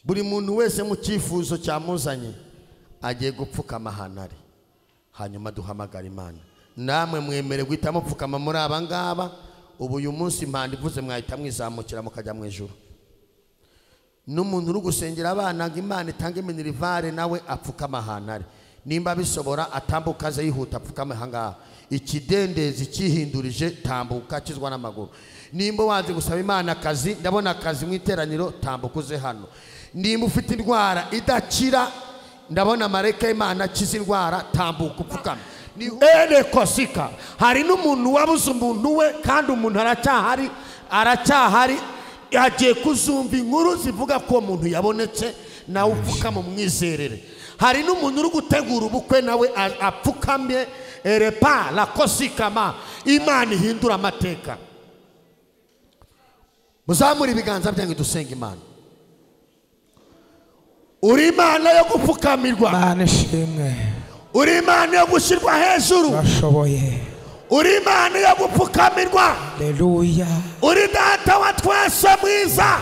Buri muntu wese mu cyifuzo cyamuzanye agiye gupfukama ahantu ari, hanyuma duhamagara Imana. Namwe mwemere guhita mupfukama muri aba ngaba. Ubu uyu munsi impanda ivuze mwahita mwizamukira mukajya mu ijuru. N'umuntu uri gusengera abana ngo Imana itange minerivare, nawe apfukama ahantu ari, nimba bishobora atambuka aze yihuta apfukame ahangaha. Ikidendezi cyihindurije, tambuka akizwa n'amaguru. Nimba wanze gusaba Imana akazi, ndabona akazi mu iteraniro, tambuka uze hano. Nimba ufite indwara idakira, ndabona marayika y'Imana akiza indwara, tambuka upfukame. Kosika hari n'umuntu wabuze umuntu we, kandi umuntu aracyahari, aracyahari, agiye kuzumva inkuru zivuga ko umuntu yabonetse, nawe upfukama umwizerere. Hari n'umuntu uri gutegura ubukwe, nawe apfukamye erepa la kosikama. Imana ihindura amateka. Muzamure ibiganza byanyu dusenga Imana. Uri Imana yo gupfukamirwa, Imana ishimwe. Uri Imana yo gushyirwa hejuru, urashoboye. Uri Imana yo gupfukamirwa, haleluya. Uri Data wa twese mwiza,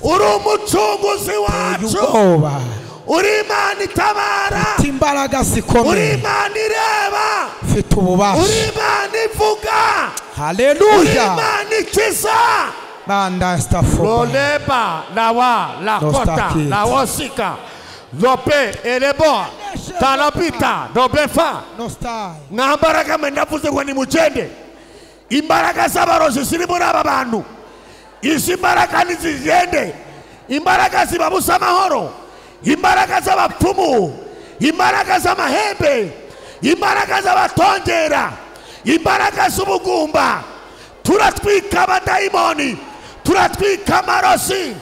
uri umucunguzi wacu, uri Imana itabara, ufite imbaraga zikomeye, uri Imana ireba, ufite ububasha, uri Imana ivuga, haleluya, uri Imana ikiza. Banda stafoba loleba lawa lakota lawosika lope elebo talapita dobefa. Mwambaraga mwe ndavuze ngo nimugende. Imbaraga z'abarozi ziri muri aba bantu, izi mbaraga nizigende. Imbaraga zibabuza amahoro, imbaraga z'abapfumu, imbaraga z'amahembe, imbaraga z'abatongera, imbaraga z'ubugumba. Turatwika abadayimoni, turatwika amarozi.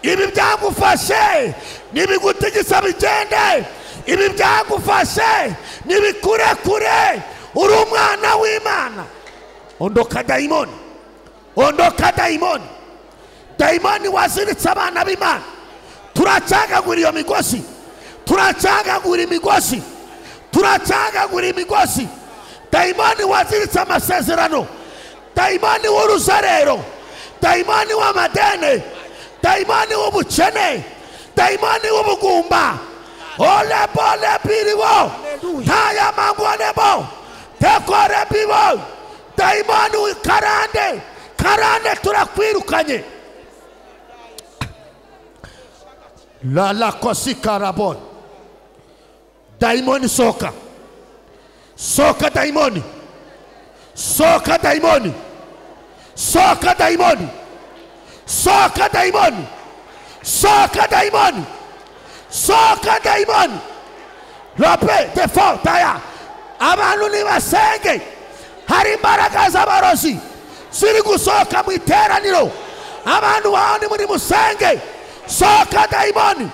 Ibi byagufashe nibigutegesa bigende, ibi byagufashe nibikurekure. Uri umwana w'Imana. Ondoka dayimoni, ondoka dayimoni, dayimoni waziritse abana b'Imana. Turacagagura iyo migozi, turacagagura imigozi, turacagagura imigozi. Dayimoni waziritse amasezerano, dayimoni w'uruzerero, dayimoni w'amadene, dayimoni w'ubukene, dayimoni w'ubugumba. Ole bole biriwo taya mangwanebo tekore biwo. Dayimoni karande, karande turakwirukanye. La la kosika rabon. Daimoni soka, soka daimoni, soka daimoni, soka daimoni, soka daimoni, soka daimoni, soka daimoni. Lope defo taya abantu nibasenge. Hari imbaraga z'abarozi ziri gusohoka mu iteraniro. Abantu baho muri musenge. Soka daimoni,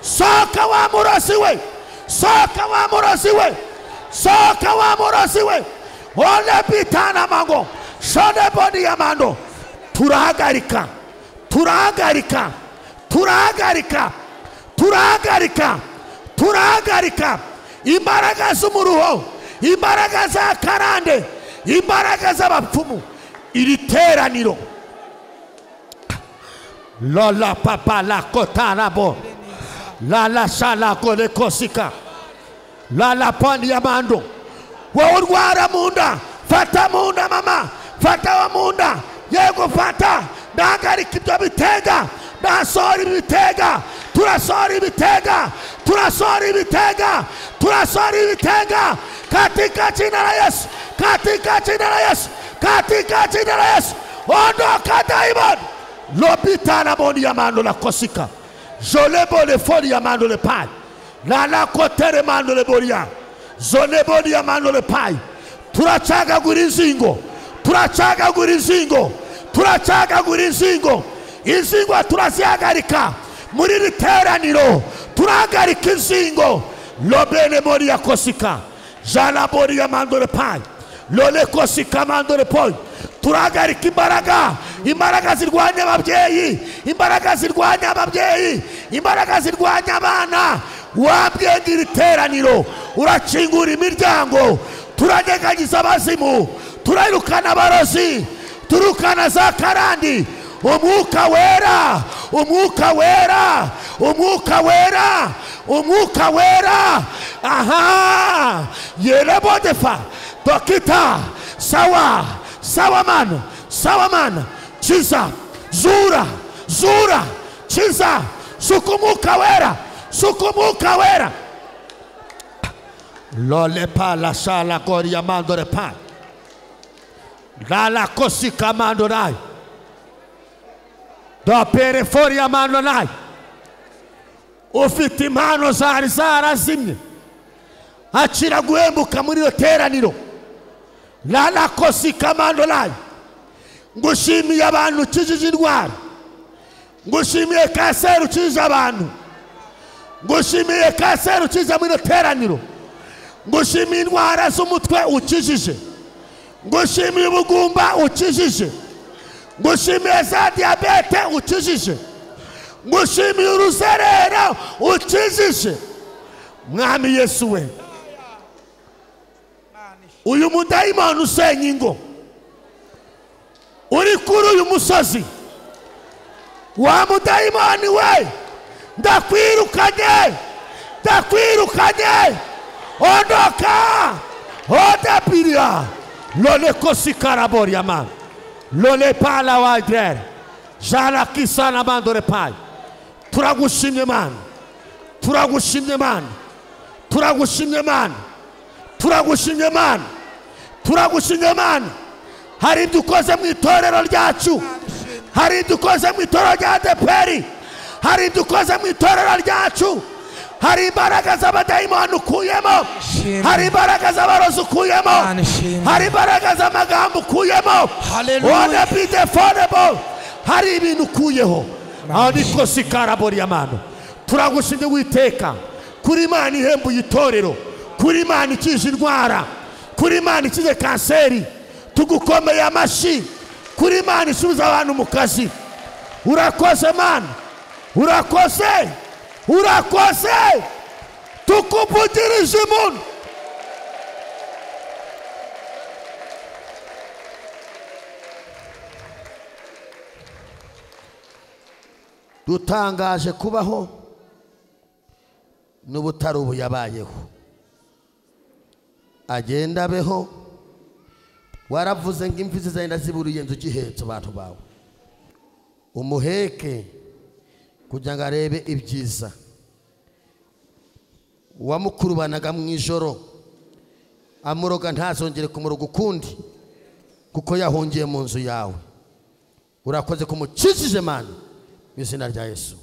soka wa murozi we, soka wa murozi we, soka wa murozi we. Ole bitana mango shone bodi ya mando. Turahagarika, turahagarika, turahagarika, turahagarika, turahagarika imbaraga z'umuruho, imbaraga za karande, imbaraga z'abapfumu. Iri teraniro la la papa la kotana bo la la shala kole kosika la la pandi ya mando. Wa urwara munda, fata munda mama, fata wa munda yego fata. Ndahagarika ibyo bitega, ndasohora ibitega, turasohora ibitega, turasohora ibitega, turasohora ibitega katika jina la Yesu, katika jina la Yesu, katika jina la Yesu. Ondoka daimoni. Lopitana boni ya mando la kosika jolebo le foli ya mando le pai la la kotere mando le boria zone boni ya mando le pai. Turacagagura inzingo, turacagagura inzingo, turacagagura inzingo. Inzingo turazihagarika muri iri teraniro, turahagarika inzingo. Lobene boni ya kosika jala boni ya mando le pai lole kosika mando le poi. Turahagarika imbaraga, imbaraga zirwanya ababyeyi, imbaraga zirwanya ababyeyi, imbaraga zirwanya abana. Wabwenge iri teraniro, urakingura imiryango. Turanegagiza abazimu, turayirukana abarozi, turukana za karandi. Umwuka wera, umwuka wera, umwuka wera, umwuka wera. Aha yerebodefa dokita sawa sawa man, sawa man. Chiza zura zura chiza sukumuka wera, sukumuka wera. Lole pa la sala goria mando re pa la la kosika mando rai da pere foria mando nai. Ufite impano zari zarazimye, akira guhembuka muri iyo teraniro. La la kosika mando nai. Ngushimiye abantu ukijije indwara, ngushimiye kanseri ukijije abantu, ngushimiye kanseri ukijije muri iyo teraniro, ngushimiye indwara z'umutwe ukijije, ngushimiye ubugumba ukijije, ngushimiye za diyabete ukijije, ngushimiye uruzerero ukijije. Mwami Yesu we, uyu mudayimoni usenya ingo uri kuri uyu musozi, wa mudayimoni we, ndakwirukanye, ndakwirukanye. Ondoka odapiria lole kosikaraboria man lole pala wadrer jala kisana mandore pai. Turagushimye man, turagushimye man, turagushimye man, turagushimye man, turagushimye man. Hari ibyo ukoze mu itorero ryacu, hari ibyo ukoze mu itorero rya ADEPR, hari ibyo ukoze mu itorero ryacu. Hari imbaraga z'abadayimoni ukuyemo, hari imbaraga z'abarozi ukuyemo, hari imbaraga z'amagambo ukuyemo. One be deformable. Hari ibintu ukuyeho. Ariko sikarabori amano. Turagushimye Uwiteka kuri Imana ihembuye itorero, kuri Imana ikiza indwara, kuri Imana ikize kanseri. Tugukomeye amashyi kuri Imana isubiza abantu mu kazi. Urakoze Mana, urakoze, urakoze, tukuvugirije impundu. Dutangaje kubaho n'ubutari ubu yabayeho, agenda abeho. Waravuze ngo imvi zizagenda zibura uruyenzi ugihetse abantu bawe, umuheke kugira ngo arebe ibyiza. Uwamukurubanaga mu ijoro amuroga ntazongere kumuroga ukundi, kuko yahungiye mu nzu yawe. Urakoze kumukijije Mana, mu izina rya Yesu.